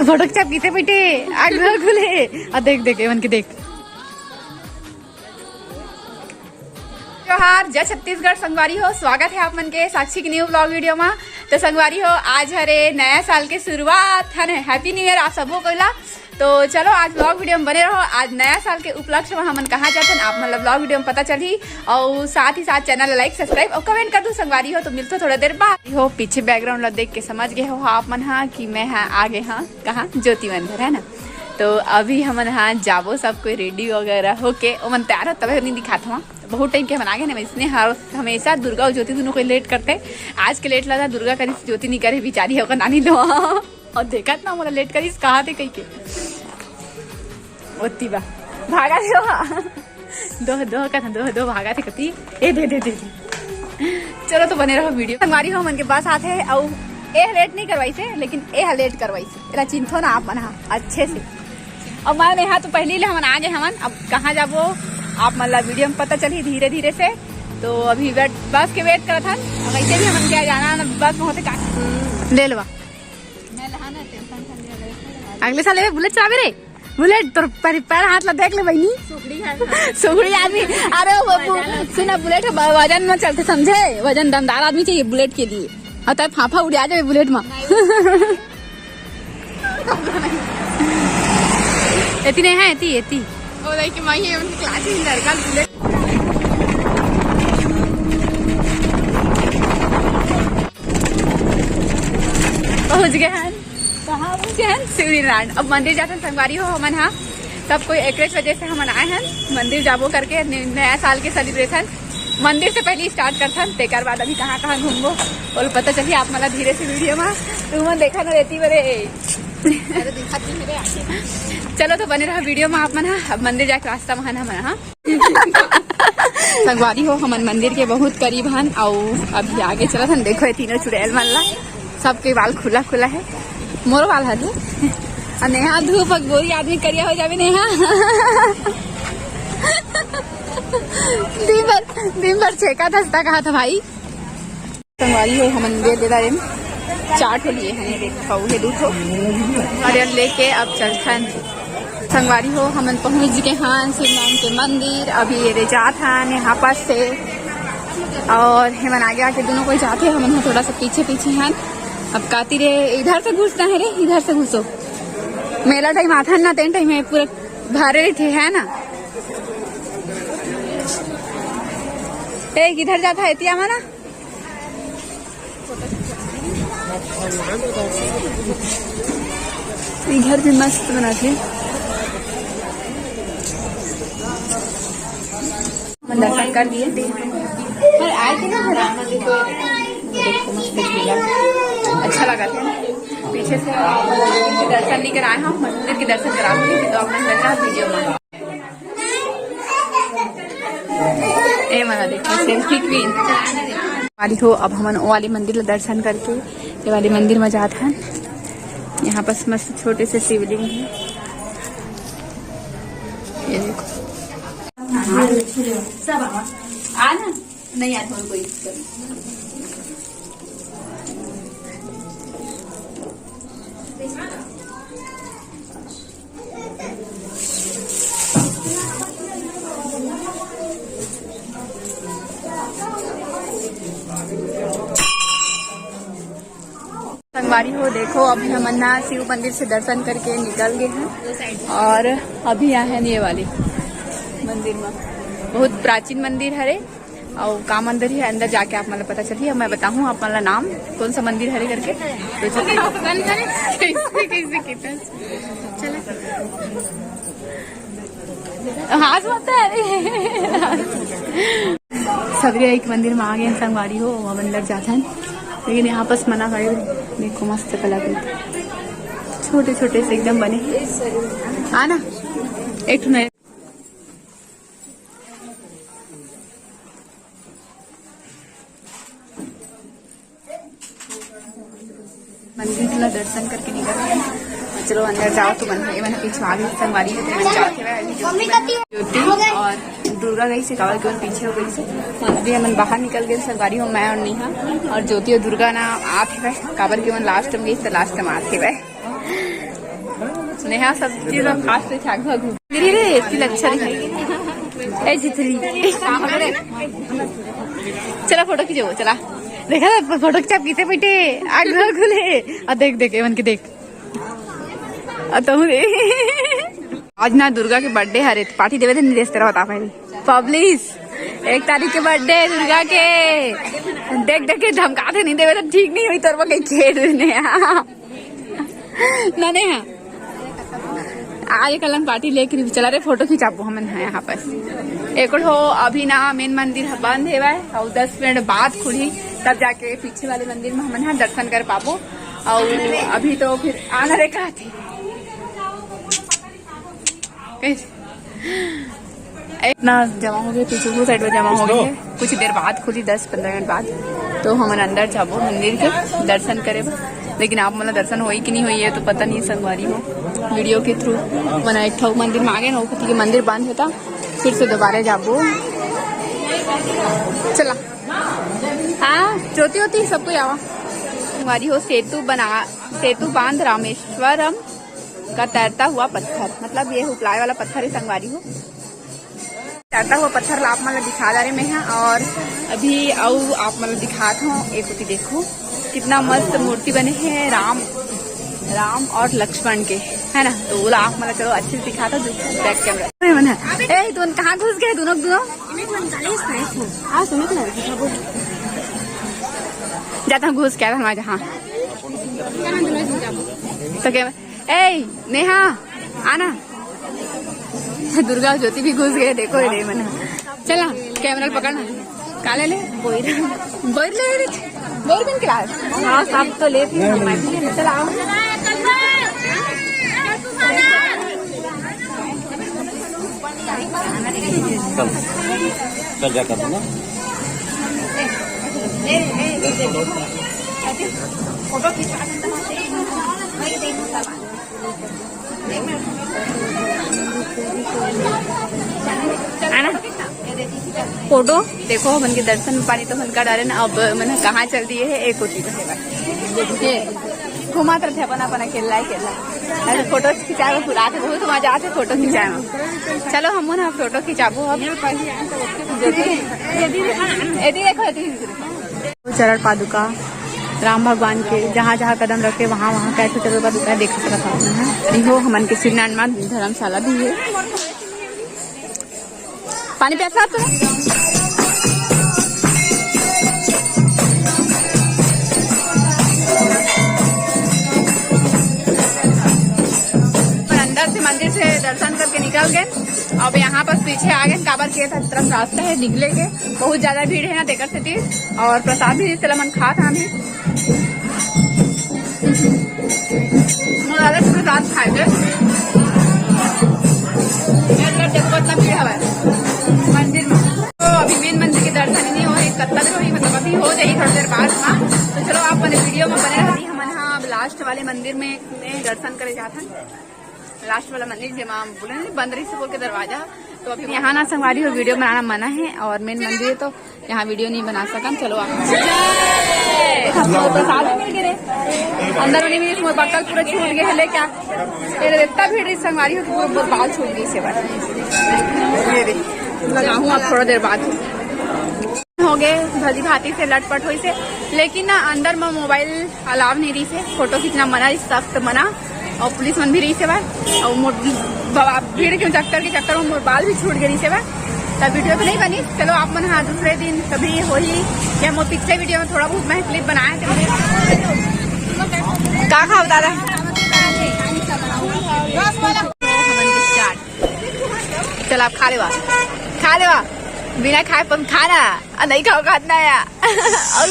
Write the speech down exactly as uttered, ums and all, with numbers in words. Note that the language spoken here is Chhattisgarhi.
फोटो खिंचाव किते बैठे, आग ना खुले। आ देख, देख, एमन के देख। जोहार, जय छत्तीसगढ़ संगवारी हो, स्वागत है आप मन के साक्षी के न्यू व्लॉग वीडियो में। तो संगवारी हो, आज हरे नया साल के शुरुआत है, हैप्पी न्यू ईयर आप सबो को ला। तो चलो, आज व्लॉग वीडियो में बने रहो। आज नया साल के उपलक्ष्य में हमन कहाँ जाथन, आप मन ला व्लॉग वीडियो में पता चलही। और साथ ही साथ चैनल ला लाइक, सब्सक्राइब और कमेंट कर दो संगवारी हो। तो मिलथो थोड़ा देर बाद। हो पीछे बैकग्राउंड ला देख के समझ गए हो आप मन हा कि मैं हा आ गए हाँ कहाँ, ज्योति मंदिर, है ना। तो अभी हमन हा जाबो, सब कोई रेडी वगैरह होके, ओमन तैयार हो तबे नहीं दिखात हूँ। बहुत टाइम के हमन आ गए ना, इसने हर हमेशा दुर्गा और ज्योति दोनों कोई लेट करते। आज के लेट लगा, दुर्गा करी ज्योति नहीं करे, बेचारी है ओकर नानी लो। और देखत ना मोला लेट करिस कहा थे कही के। ओती बा। भागा थे वहाँ। दो, दो का था, दो, दो भागा थे कती। ए, दे, दे, दे, दे। चलो तो बने रहो वीडियो। संगवारी हो मन के बस आते हैं, और ए लेट नहीं करवाई से, लेकिन ए लेट करवाई से। एला चिंथो ना आप मन हा, अच्छे से। और मैं यहाँ तो पहली ले हमन आ गए हमन, अब कहाँ जाबो आप मन ला वीडियो में पता चली धीरे धीरे से। तो अभी वेट, बस के वेट करत हन। अब वैसे भी हमन क्या जाना ना, बस में होते का। ले लेवा। अगले साल ए बुलेट चलावे रे, बुलेट तोर पर, पैर हाथ ला देख ले बहनी। सुगड़ी आदमी। अरे वो बु-, सुना, बुलेट ह ब-, वजन में चलते समझे, वजन दमदार आदमी चाहिए बुलेट के लिए। और तब फाफा उड़िया जावे बुलेट में। एती नहीं है, एती, एती। ओ, लाइक, माही, उनके क्लास में लड़का बुलेट। पहुंच गए हन। कहाँ पहुंचे हन? शिवरीनारायण। अब मंदिर जाथन संगवारी हो हमन हा। सब कोई एकरेच वजह से हमन आए हन, मंदिर जाबो करके न-, नया साल के सेलिब्रेशन मंदिर से पहले स्टार्ट करथन, तेकर बाद अभी कहाँ कहाँ घूमबो, बोल पता चली आप मन ला धीरे से वीडियो में। तुमन देखा न रहती बरे। अरे दिखत नहीं रे आखिर। चलो तो बने रहा वीडियो में आप मन हा। अब मंदिर जाके रास्ता में हन हमन हा। संगवारी हो, हमन मंदिर के बहुत करीब हन, अउ अभी आगे चलत हन। देखो ये तीनों चुड़ैल मन ला, सबके बाल खुला खुला है, मोरो बाल हर है। और नेहा धूप अक गोरी आदमी करिया हो जावे नेहा। दिन भर, दिन भर छेका धसता कहा था भाई। संगवारी हो, हमन दे दे दारेम चार ठो लिए हैं, ये देखो, ये दू ठो। और ये लेके अब चलथन। संगवारी हो, हमन पहुंच गए हैं शिव नारायण के मंदिर। अभी ये रे जात हन यहाँ पास से, और हमन आगे आगे दोनों कोई जाते, हमन ह थोड़ा सा पीछे पीछे हैं। अब काती रे, इधर से घुसना है रे, इधर से घुसो। मेला टाइम आता है ना, तेन टाइम में पूरा भारे रहते है ना। ए, किधर जाता है एतिया माना? ये घर भी मस्त बना थे। हम दर्शन कर दिए। पर आए थे ना घर, देखो, मस्त झूला। अच्छा लगा था। पीछे से दर्शन नहीं कराए हम, मंदिर के दर्शन करा देंगे, तो आप मन लगा वीडियो में। ए मना देखो, सेल्फी क्वीन। वाली हो, अब हमन ओ वाली मंदिर ला दर्शन करके ये वाली मंदिर में जात हन। यहाँ पास मस्त छोटे से शिवलिंग है, ये देखो। सब आ ना, नहीं आता कोई। संगवारी हो, देखो, अभी हमन ना शिव मंदिर से दर्शन करके निकल गए हैं और अभी आए हैं ये वाले मंदिर में। बहुत प्राचीन मंदिर हरे। और काम अंदर ही है, अंदर जाके आप मतलब पता चलिए, मैं बताऊँ आप मतलब नाम कौन सा मंदिर हरे करके। तो चलो। कैसे, कैसे कितना? चलो। हाथ मत है। सबरे एक मंदिर में आ गए हैं संगवारी हो, वो अंदर जाता है, लेकिन यहाँ पास मना करे। देखो मस्त कलाकृति, छोटे छोटे से एकदम बने। हाँ ना, एक ठो नया मंदिर ला दर्शन करके निकल गए। चलो अंदर जाओ तो मन, ये मन पीछे आ गई संगवारी है, तो मन जाओ के भाई ज्योति और दुर्गा गई से काबर के मन पीछे हो गई से। अभी हमन बाहर निकल गए संगवारी हो, मैं और नेहा और ज्योति और दुर्गा ना आत है, काबर के मन लास्ट में गई तो लास्ट में आत है। नेहा सब चीज में फास्ट है, छाग भाग। धीरे रे, इसकी लक्षण है। ए जितली। चला फोटो खींचो, चला। देखा था फोटो खींचा पीते पीते आग घर खुले। आ देख देख एवन के देख। आ तहु रे। आज ना दुर्गा के बर्थडे हरे, पार्टी देवे थे नहीं देस तेरा बता पहले। पब्लिश, एक तारीख के बर्थडे है दुर्गा के। देख देख के धमका थे नहीं देवे तो ठीक नहीं हुई तोर पर कहीं खेल ने। ना नेहा। आज कलन पार्टी लेके चला रे, फोटो खिंचाबो हमन ह यहाँ पर। एक ठो अभी ना मेन मंदिर ह बंद हेवय, अउ दस मिनट बाद खुलही, तब जाके पीछे वाले मंदिर में हमन ह दर्शन कर पाबो। अउ अभी तो फिर आना रे कहा थे। इतना जमा हो गए, पीछे वो साइड में जमा हो गए हैं। कुछ देर बाद खुली, दस पंद्रह मिनट बाद, तो हमन अंदर जाबो मंदिर के दर्शन करे बर। लेकिन आप मन ला दर्शन होई कि नहीं होई, ये तो पता नहीं संगवारी हो। वीडियो के थ्रू मना एक ठो मंदिर में आ गए ना, वो के मंदिर बंद होता, फिर से दोबारा जाबो। चला, हाँ, ज्योति होती सबको आवा। संगवारी हो, सेतु बना, सेतु बांध रामेश्वरम का तैरता हुआ पत्थर, मतलब ये उपलाय वाला पत्थर है संगवारी हो। तैरता हुआ पत्थर ला आप मन ला दिखा जा रहे मैं हा, और अभी अउ आप मन ला दिखात हूँ। एक होती देखो कितना मस्त मूर्ति बने है राम, राम और लक्ष्मण के, है ना। तो वो ला आप मन ला चलो अच्छे से दिखाता हूँ, बैक कैमरा। अरे मना, ए तुम कहाँ घुस गए दोनों दोनों? हाँ सुनो तो, जाता हूँ घुस क्या था जहाँ। तो क्या ए नेहा, आना। दुर्गा ज्योति भी घुस गए, देखो रे मना। चला, कैमरा पकड़ना। का ले ले? बोइर। बोइर ले ले। बोइर बिन क्लास। हाँ, सब तो लेती हूँ मैं। चला आओ। चल, चल जा कर ना। फोटो खींचा। है ना? फोटो देखो, हमन के दर्शन पानी तो हमन कर डारे ना। अब मन कहाँ चल दिए है, एक होती तो है। ये घुमात रहते अपन, अपन अकेला, अकेला। अरे फोटो खिंचाए में फुला के बहुत मजा आते फोटो खिंचाए में। चलो हम ना फोटो खिंचाबो अब। ये देखो, ये देखो। चरण पादुका, राम भगवान के जहाँ जहाँ कदम रखे वहाँ वहाँ कैसे चरण पादुका देख सकत हन। इहो हमन के श्री नारायण धर्मशाला भी है। पानी प्यासा तो अंदर से मंदिर से दर्शन करके निकल गए। अब यहाँ पर पीछे आ गए, काबर के तरफ रास्ता है निकले के। बहुत ज्यादा भीड़ है ना, तेकर सेती। और प्रसाद भी तेला मन खात हन। मोर आलस प्रसाद खाए के। मतलब देखो, इतना भीड़ हवय मंदिर में। तो अभी मेन मंदिर के दर्शन ही नहीं हो रहे, कत्ता देर होही, मतलब अभी हो जाही थोड़ी देर बाद। हाँ, तो चलो आप मन वीडियो में बने रहती। हमन हाँ अब लास्ट वाले मंदिर में, में दर्शन करे जात हन। लास्ट वाला मंदिर जेमा बोले ना बंद रही से बोल के दरवाजा। तो अभी यहाँ ना संगवारी हो, वीडियो बनाना मना है और मेन मंदिर है तो यहाँ वीडियो नहीं बना सकन। चलो आप प्रसाद भी मिल गए रे। अंदर नहीं मिली, मोर बक्कल पूरा छूट गए है। ले क्या ये रे, इतना भीड़ रही संगवारी हो कि पूरा मोर बाल छूट गई से बस। ये दे लगाऊँ आप थोड़ा देर बाद। हो गए भली भांति से लटपट होई से, लेकिन ना अंदर में मोबाइल अलाव नहीं रही से, फोटो खींचना मना रही, सख्त मना। और पुलिस मन भी रही से बा, और मोर बा-, भीड़ के चक्कर के चक्कर में मोर बाल भी छूट गए रही से बा। तब वीडियो तो नहीं बनी। चलो आप मन हाँ दूसरे दिन कभी होही या मोर पिछले वीडियो में थोड़ा बहुत मैं क्लिप बनाया थे। का खाओ दादा? चाट। चल आप खा लेवा, खा लेवा, बिना खाए पन खाना। आ, नहीं खाओ खात ना या। और